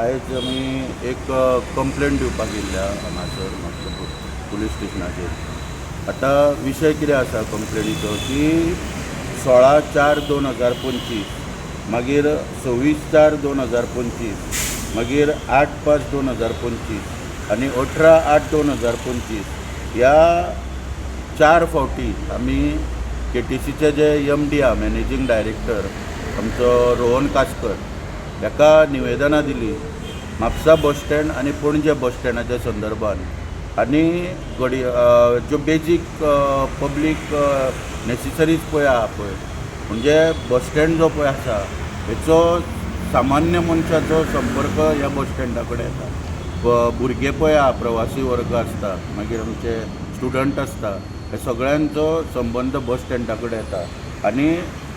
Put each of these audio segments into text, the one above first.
आयज आमी एक कंप्लेन दिवपाक येयल्ल्या हांगासर म्हापसा पुलीस स्टेशनाचेर. आतां विशय कितें आसा कंप्लेनीचो की 16/4/2025, मागीर 26/4/2025, मागीर 8/5/2025 आनी 18/8/2025 ह्या चार फावटी आमी केटीसीचे जे एमडी आहा, मॅनेजींग डायरेक्टर आमचो रोहन कासकर, हाका निवेदनां दिली म्हापसा बस स्टँड आनी पणजे बस स्टँडाच्या संदर्भात आनी घडी ज्यो बेजीक पब्लीक नेसेसरीज पळय आहा पळय, म्हणजे बस स्टँड जो पळय आसा हेचो सामान्य मनशाचो संपर्क ह्या बस स्टँडा कडेन येता. भुरगे पळय आहा, प्रवासी वर्ग आसता, मागीर आमचे स्टुडंट आसता, हे सगळ्यांचो संबंद बस स्टँडा कडेन येता आनी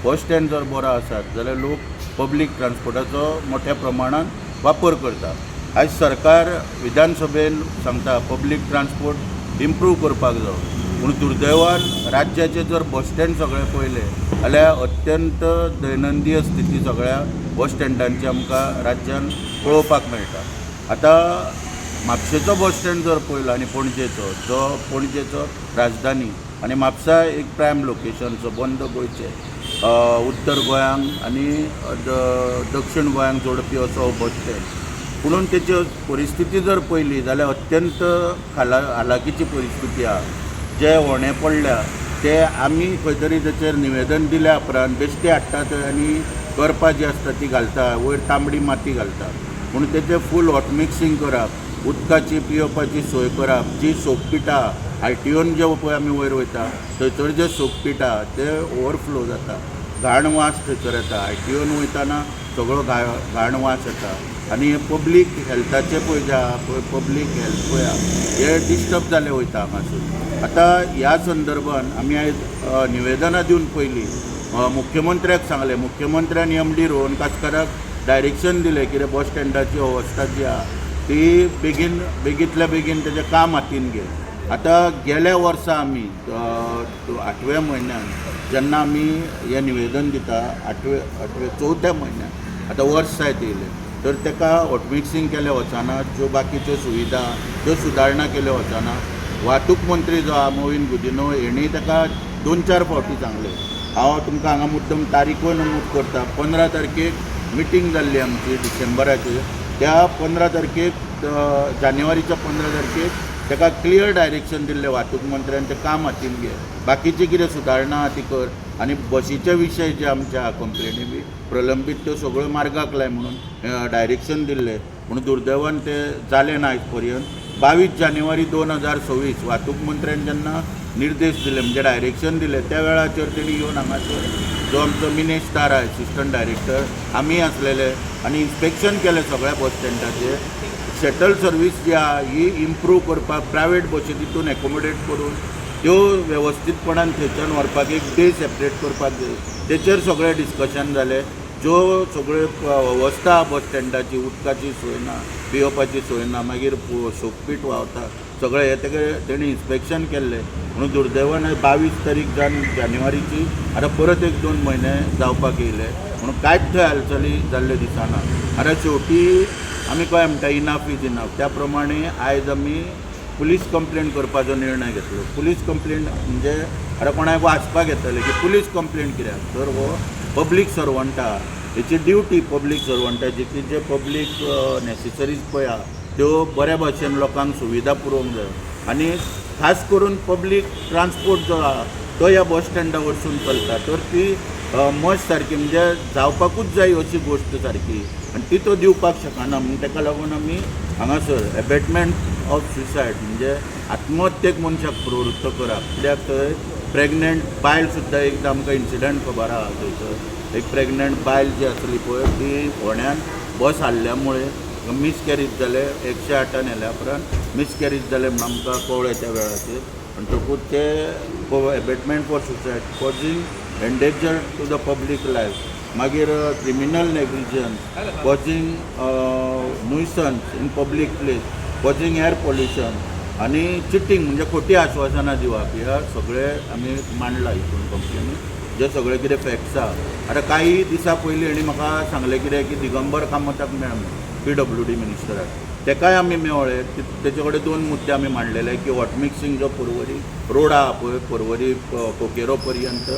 बस स्टँड जर बरो आसत जाल्यार लोक पब्लीक ट्रान्सपोर्टाचो मोठ्या प्रमाणान वापर करता. आयज सरकार विधानसभेन सांगता पब्लीक ट्रान्सपोर्ट इम्प्रूव करपाक जाय, पूण दुर्दैवान राज्याचे जर बस स्टँड सगळे पळयले जाल्यार अत्यंत दयनीय स्थिती सगळ्या बस स्टँडांची आमकां राज्यान पळोवपाक मेळटा. आतां म्हापशेचो बस स्टँड जर पळयलो आनी पणजेचो, जो पणजेचो राजधानी आनी म्हापसा एक प्रायम लोकेशन सबंद गोंयचें, उत्तर गोंयांक आनी दक्षिण गोंयांक जोडपी असो हो बस स्टँड. पुणून तेची परिस्थिती जर पळयली जाल्यार अत्यंत खाला हालाकीची परिस्थिती आहा. जे होणे पडल्या ते आमी खंय तरी तेचेर निवेदन दिल्या उपरांत बेश्टे हाडटा थंय आनी करपां जी आसता ती घालता, वयर तांबडी माती घालता. पूण तेचें फूल हॉट मिक्सींग करप, उदकाची पियोवपाची सोय करप, जी सोकपिठां आरटीओन जे पळय आमी वयर वयता थंयसर जे सोकपीठ आहा ते ओवरफ्लो जाता, घाण वास थंयसर येता. आरटीओन वयताना सगळो घाण वास येता आनी पब्लीक हेल्थाचें पळय जें आहा पळय, पब्लीक हेल्थ पळय आहा हे डिस्टर्ब जाले वयता हांगासर. आतां ह्या संदर्भान आमी आयज निवेदनां दिवन पयलीं मुख्यमंत्र्याक सांगलें. मुख्यमंत्र्यान एमडी रोहन कासकाराक डायरेक्शन दिलें कितें बस स्टँडाची अवस्था जी आहा ती बेगीन बेगींतल्या बेगीन तेजें काम हातीन घे. आतां गेल्या वर्सा आमी आठव्या म्हयन्यान जेन्ना आमी हें निवेदन दिता, आठवे चवथ्या म्हयन्यान, आतां वर्स जायत येयलें, तर ताका हॉटमिक्सींग केलें वचना, ज्यो बाकीच्यो सुविधा त्यो सुदारणा केल्यो वचना. वाहतूक मंत्री जो आहा मॉवीन गुदिन्हो हेणी ताका दोन चार फावटी सांगलें. हांव तुमकां हांगा मुद्दम तारीखूय नमूद करता. 15 तारखेक मिटींग जाल्ली आमची डिसेंबराची. त्या 15 तारखेक, जानेवारीच्या 15 तारखेक ताका क्लियर डायरेक्शन दिल्लें वाहतूक मंत्र्यान, तें काम हातीन घे, बाकीची कितें सुदारणा आहा ती कर आनी बशीचे विशय जे आमच्या कंप्लेनी बी प्रलंबीत त्यो सगळ्यो मार्गाक लाय म्हणून डायरेक्शन दिल्लें. पूण दुर्दैवान तें जालें ना आयज पर्यंत. 22 जानेवारी 2026 वाहतूक मंत्र्यान जेन्ना निर्देश दिले, म्हणजे डायरेक्शन दिले, त्या वेळाचेर तेणी येवन हांगासर जो आमचो मिनेश तारा एसिस्टंट डायरेक्टर, आमी आसलेले आनी इन्स्पेक्शन केलें सगळ्या बस स्टँडाचेर. शटल सर्वीस जी आहा ही इम्प्रूव करपाक, प्रायवेट बशी तितून एकोमोडेट करून त्यो वेवस्थीतपणान थंयच्यान व्हरपाक एक डे सेपरेट करपाक जाय, तेचेर सगळें डिस्कशन जालें. ज्यो सगळ्यो अवस्था आहा बस स्टँडाची, उदकाची सोय ना, पियोवपाची सोय ना, मागीर सोकपीठ व्हांवता, सगळें हें तेका तेणी इन्स्पेक्शन केल्लें. म्हणून दुर्दैवान 22 तारीख जानेवारीची आतां परत एक दोन म्हयने जावपाक येयले म्हणून कांयच थंय हालचाली जाल्ल्यो दिसना. आतां शेवटी आमी काय म्हणटा, इनाफ is enough. त्या प्रमाणे आयज आमी पुलीस कंप्लेन करपाचो निर्णय घेतलो. पुलीस कंप्लेन म्हणजे आतां कोणाक वाचपाक येतलें की पुलीस कंप्लेन कित्याक, तर हो पब्लीक सर्वंट आहा, हेची ड्युटी पब्लीक सर्वंटाची की जे पब्लीक नॅसेसरीज पळय आहा त्यो बऱ्या भशेन लोकांक सुविधा पुरोवंक जाय आनी खास करून पब्लीक ट्रान्सपोर्ट जो आहा तो ह्या बस स्टँडा वरसून चलता, तर ती मस्ट सारकी म्हणजे जावपाकूच जाय अशी गोश्ट सारकी आनी ती तो दिवपाक शकना. म्हणून ताका लागून आमी हांगासर एबेटमेंट ऑफ सुसायड, म्हणजे आत्महत्येक मनशाक प्रवृत्त करप. कित्याक थंय प्रेग्नंट बायल सुद्दां एकदां आमकां इन्सिडंट खबर आहा, थंयसर एक प्रेग्नंट बायल जी आसली पळय ती होण्यान बस हाडल्या मुळे मिसकॅरीज जालें. 108 व्हेल्या उपरांत मिसकॅरीज जालें म्हणून आमकां कळ्ळें त्या वेळाचेर. म्हणटकूच ते abetment for suicide, causing endanger to the public life, मागीर criminal negligence, causing nuisance in public place, causing air pollution आनी चिटींग, म्हणजे खोटी आश्वासनां दिवप, ह्या सगळे आमी मांडला हितून कंप्लेनी जे सगळे कितें फॅक्ट्स आहा. आतां काही दिसां पयलीं हेणी म्हाका सांगलें कितें की दिगंबर कामताक मेळ म्हणून. PWD मिनिस्टराक तेकाय आमी मेवळे. तेचे कडेन दोन मुद्दे आमी मांडलेले की हॉट मिक्सिंग जो पर्वरी रोड आहा पळय, पर्वरी कोकेरो पर्यंत,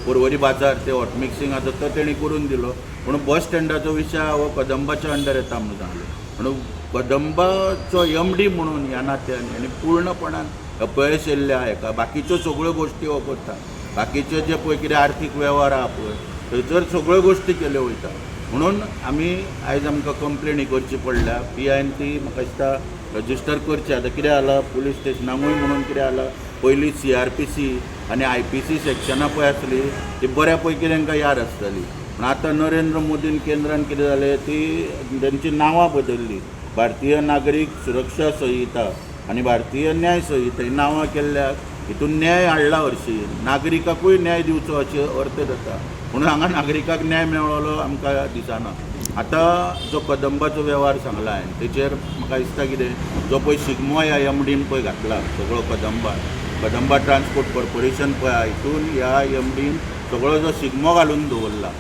पर्वरी बाजार ते हॉट मिक्सिंग आसा तो तेणी करून दिलो, पूण बस स्टँडाचो विशय आहा हो कदंबाच्या अंडर येता म्हणून सांगलें. म्हणून कदंबाचो एमडी म्हणून ह्या नात्यान हेणी पूर्णपणान अपयश येयल्लें आहा हेका. बाकीच्यो सगळ्यो गोश्टी हो करता, बाकीचे जे पळय कितें आर्थीक वेव्हार आहा पळय थंयसर सगळ्यो गोश्टी केल्यो वयता. म्हणून आमी आयज आमकां कंप्लेन ही करची पडल्या. पीआयन ती म्हाका दिसता रजिस्टर करची. आतां कितें जालां, पुलीस स्टेशनाकूय म्हणून कितें जालां, पयलीं सीआरपीसी आनी आयपीसी सेक्शनां पळय आसली ती बऱ्या पैकी तांकां याद आसताली, पूण आतां नरेंद्र मोदीन केंद्रान कितें जालें, ती तेंची नांवां बदल्ली. भारतीय नागरीक सुरक्षा संहिता आनी भारतीय न्याय संहिता ही नांवां केल्ल्याक हितून न्याय हाडला हरशीं, नागरिकाकूय न्याय दिवचो अशें अर्थ जाता, म्हणून हांगा नागरिकाक न्याय मेळ्ळो आमकां दिसना. आतां जो कदंबाचो वेव्हार सांगला हांवें तेचेर म्हाका दिसता कितें, जो पळय शिगमो ह्या एमडीन पळय घातला सगळो कदंबा ट्रान्सपोर्ट कॉर्पोरेशन पळय आहा, हितून ह्या एमडीन सगळो जो शिगमो घालून दवरला.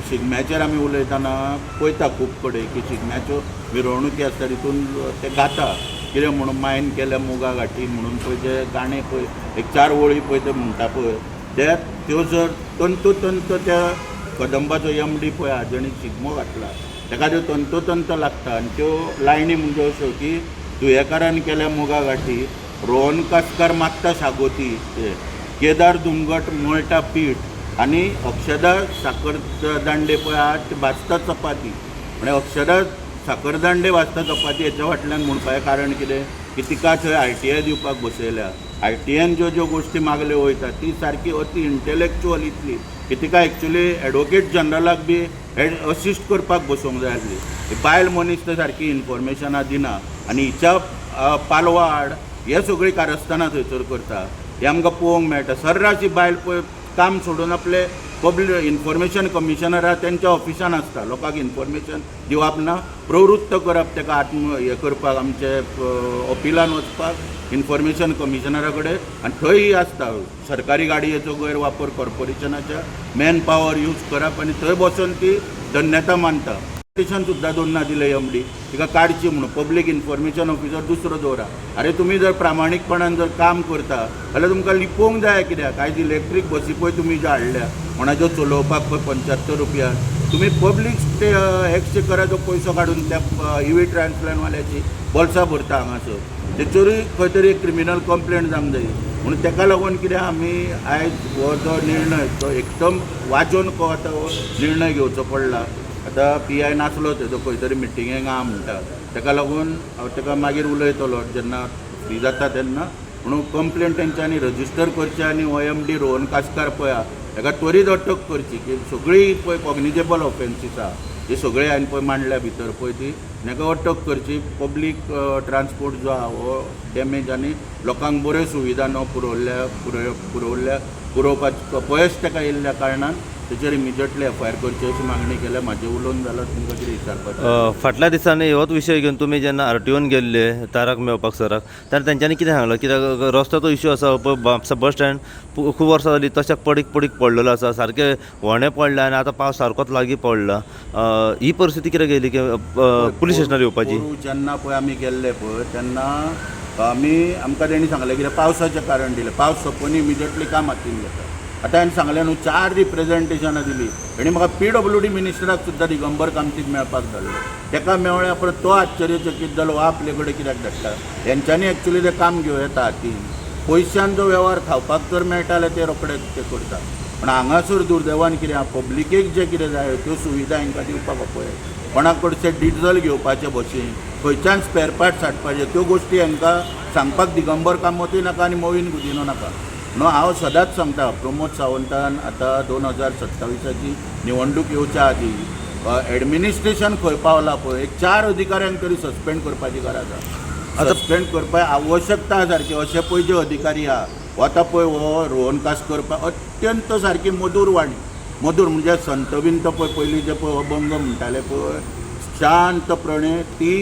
शिगम्याचेर आमी उलयतना पळयता खूब कडेन की शिगम्याच्यो मिरवणुकी आसता, तितून ते गाता कितें म्हणून, मायन केल्या मुगा गाठी म्हणून पळय जे गाणें पळय एक चार वळी पळय ते म्हणटा पळय ते, त्यो जर तंतोतंत त्या कदंबाचो एमडी पळय आहा जेणी शिगमो घातला तेका त्यो तंतोतंत लागता. आनी त्यो लायनी म्हणजे अश्यो की तुयेकारान केल्या मुगा गाठी, रोहन कासकार मागता शागोती, ते केदार दुमगट मळटा पीठ आनी अक्षदा साखरदांडे पळय आहा ती भाजता चपाती. म्हणजे अक्षदा साखरदांडे भाजता चपाती हेच्या फाटल्यान म्हणपाचें कारण कितें की तिका थंय आरटीआय दिवपाक बसयल्या. आरटीआयन ज्यो ज्यो गोश्टी मागल्यो वयता ती सारकी अती इंटलेक्चुअल इतली की तिका एक्चुली एडवोकेट जनरलाक बी असिस्ट करपाक बसोवंक जाय आसली. ही बायल मनीस तर सारकी इन्फॉर्मेशनां दिना आनी हिच्या पालवा आड हे सगळीं कारस्थानां थंयसर करता हें आमकां पळोवंक मेळटा. सर्रास ही बायल पळय काम सोडून आपले पब्लिक इन्फॉर्मेशन कमिशनर आहा तेंच्या ऑफिसान आसता, लोकांक इन्फॉर्मेशन दिवप ना, प्रवृत्त करप तेका आत्म हें करपाक आमचे अपिलान वचपाक इन्फॉर्मेशन कमिशनरा कडेन, आनी थंय ही आसता. सरकारी गाडयेचो गैरवापर, कॉर्पोरेशनाच्या मॅन पावर यूज करप आनी थंय बसून ती धन्यता मानता. पिटिशन सुद्दां दोनदा दिलें एमडी तिका काडची म्हणून, पब्लीक इन्फॉर्मेशन ऑफिसर दुसरो दवरा. अरे, तुमी जर प्रामाणीकपणान जर काम करता जाल्यार तुमकां लिपोवंक जाय कित्याक? आयज इलेक्ट्रीक बसी पळय तुमी ज्यो हाडल्या कोणाच्यो चलोवपाक पळय 75 रुपया, तुमी पब्लीक एक्सचेकराचो पयसो काडून त्या इवी ट्रान्सप्लांटवाल्याची बोल्सां भरता हांगासर. तेचेरूय खंय तरी क्रिमिनल कंप्लेंट जावंक जाय. म्हणून तेका लागून कितें आमी आयज हो जो निर्णय तो एकदम वाजोवन को आतां हो निर्णय घेवचो पडला. आतां पीआय नासलो, तेजो खंय तरी मिटिंगेक आहा म्हणटा, तेका लागून हांव तेका मागीर उलयतलो जेन्ना फ्री जाता तेन्ना. म्हणून कंप्लेन तेंच्यांनी रजिस्टर करची आनी हो एमडी रोहन कासकार पळय आहा तेका त्वरीत अटक करची की सगळीं पळय कॉग्निजेबल ऑफेन्सीस आहा ही सगळी हांवें पळय मांडल्या भितर पळय ती ताका अटक करची. पब्लीक ट्रान्सपोर्ट जो आहा हो डॅमेज आनी लोकांक बऱ्यो सुविधा न पुरवल्ल्या पुरवल्ल्या पुरोवपाक अपयश ताका येयल्ल्या कारणान तेचेर इमिजिएटली एफआयआर करची अशी मागणी केल्या. म्हाजें उलोवन जाल्यार तुमकां कितें विचारपाचें? फाटल्या दिसांनी होच विशय घेवन तुमी जेन्ना आरटीओन गेल्ले ताराक मेळपाक सराक, तेन्ना तेंच्यांनी कितें सांगलें? कित्याक रस्त्याचो इश्यू आसा पळय, म्हापसा बस स्टँड खूब वर्सां जालीं तशें पडीक पडीक पडलेलो आसा, सारकें व्हणें पडलें आनी आतां पावस सारकोच लागीं पडला. ही परिस्थिती कित्याक येयली की पुलीस स्टेशनार येवपाची? पोरूं जेन्ना पळय आमी गेल्ले पळय तेन्ना आमी आमकां तेणी सांगलें कितें, पावसाचें कारण दिलें. पावस सोंपून इमिजिएटली काम हातीन घेता. आतां हांवें सांगलें न्हू, चार रिप्रेझेंटेशनां दिलीं. तेणी म्हाका पीडब्ल्यूडी मिनिस्टराक सुद्दां दिगंबर कामतीक मेळपाक धाडलो. तेका मेळ्ळ्या परत तो आश्चर्यचकीत जालो, हो आपले कडेन कित्याक धाडटा? हेंच्यांनी एक्चुली तें काम घेवं येता हातीन. पयशान जो वेव्हार खावपाक जर मेळटा जाल्यार ते रोखडे ते करता, पूण हांगासर दुर्दैवान कितें आहा, पब्लिकेक जें कितें जाय त्यो सुविधा हांकां दिवपाक अपयश. कोणा कडचे डिजल घेवपाचें बशीन, खंयच्यान स्पेर पार्ट्स हाडपाचे, त्यो गोश्टी हांकां सांगपाक दिगंबर कामतूय नाका आनी मोविन गुदिन्हो नाका. न्हू, हांव सदांच सांगता, प्रमोद सावंतान आतां 2027ची निवडणूक येवच्या आदी एडमिनिस्ट्रेशन खंय पावला पळय, एक चार अधिकाऱ्यांक तरी सस्पेंड करपाची गरज आसा. सस्पेंड करपाक आवश्यकता आसा सारकी. अशे पळय जे अधिकारी आहा, हो आतां पळय हो रोहन कासकर, अत्यंत सारकी मधूर वाणी, मधूर म्हणजे संत बिंत पळय पयलीं जे पळय अभंग म्हणटाले पळय शांतपणे, ती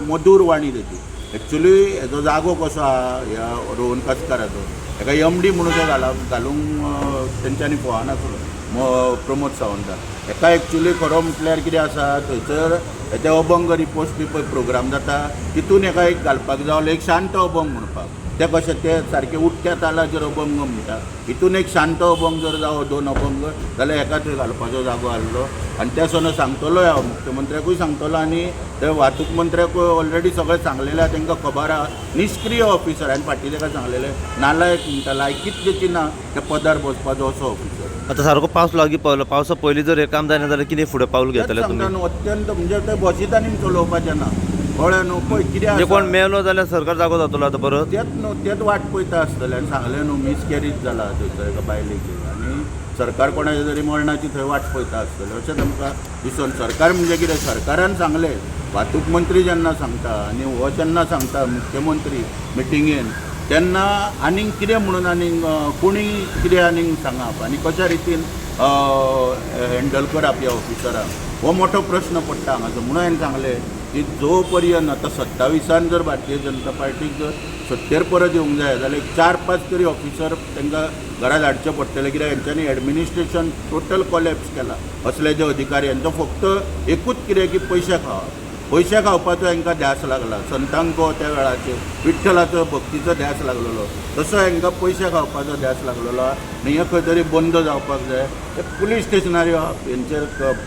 मधूर वाणी तेची. एक्चुली हेजो जागो कसो आहा ह्या रोहन कासकाराचो, हेका एमडी म्हणून ते घालूंक तेंच्यांनी फोवानासलो. प्रमोद सावंतान हेका. एक्चुली खरो म्हटल्यार कितें आसा, थंयसर ते अभंग रिपोस्ट बी पळय प्रोग्राम जाता, तितून हेका एक घालपाक जाय आहलो, एक शांत अभंग म्हणपाक. ते कशें ते सारके उडट्या तालाचेर अभंग म्हणटा. हितून एक शांत अभंग जर जावो, दोन अभंग जाल्यार हेका थंय घालपाचो जागो आहलो. आनी त्या सोनो सांगतलोय हांव, मुख्यमंत्र्याकूय सांगतलो आनी ते वाहतूक मंत्र्याकूय ऑलरेडी सगळें सांगलेलें आहा, तांकां खबर आहा. निश्क्रीय ऑफिसर. हांवें फाटीं ताका सांगलेलें, नालायक म्हणटा, लायकीच तेची ना त्या पदार बसपाचो असो ऑफिसर. आतां सारको पावस लागीं पावलो. पावसा पयलीं जर हें काम जायना जाल्यार कितें फुडें पावल तेच घेतले सांगता तुमी? न्हू, अत्यंत म्हणजे ते बसीत आनी चलोवपाचें ना, कळ्ळें न्हू? पळय कितें म्हणजे कोण आसा. मेलो जाल्यार सरकार जागो जातलो आतां परत? तेच न्हू, तेच वाट पळयता आसतले. आनी सांगलें न्हू, मिसकॅरीज जाला थंयसर एका बायलेची आनी सरकार कोणाच्या तरी मरणाची थंय वाट पळयता आसतले अशें तांकां दिसून. सरकार म्हणजे कितें, सरकारान सांगलें, वाहतूक मंत्री जेन्ना सांगता आनी हो जेन्ना सांगता मुख्यमंत्री मिटिंगेन, तेन्ना आनीक कितें म्हणून, आनीक कोणी कितें आनीक सांगप आनी कशा रितीन हँडल करप ह्या ऑफिसरांक, हो मोठो प्रश्न पडटा हांगासर. म्हणून हांवें सांगलें की जो पर्यंत आतां 27न जर भारतीय जनता पार्टीक जर सत्तेर परत येवंक जाय जाल्यार एक चार पांच तरी ऑफिसर तांकां घरा धाडचे पडटले, कित्याक हेंच्यांनी एडमिनिस्ट्रेशन टोटल कॉलॅप्स केला. असले जे अधिकारी, हेंचो फक्त एकूच कितें की पयशे खावप, पयशे खावपाचो हांकां ध्यास लागला. संतांक त्या वेळाचेर विठ्ठलाचो भक्तीचो ध्यास लागलेलो, तसो हांकां पयशे खावपाचो ध्यास लागलेलो आहा आनी हें खंय तरी बंद जावपाक जाय. ते पुलीस स्टेशनार येवप हेंचेर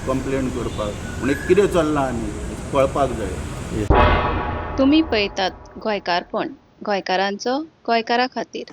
कंप्लेन करपाक, म्हणजे कितें चल्लां आनी कळपाक जाय. तुमी पळयतात गोंयकारपण, गोंयकारांचो गोंयकारा खातीर.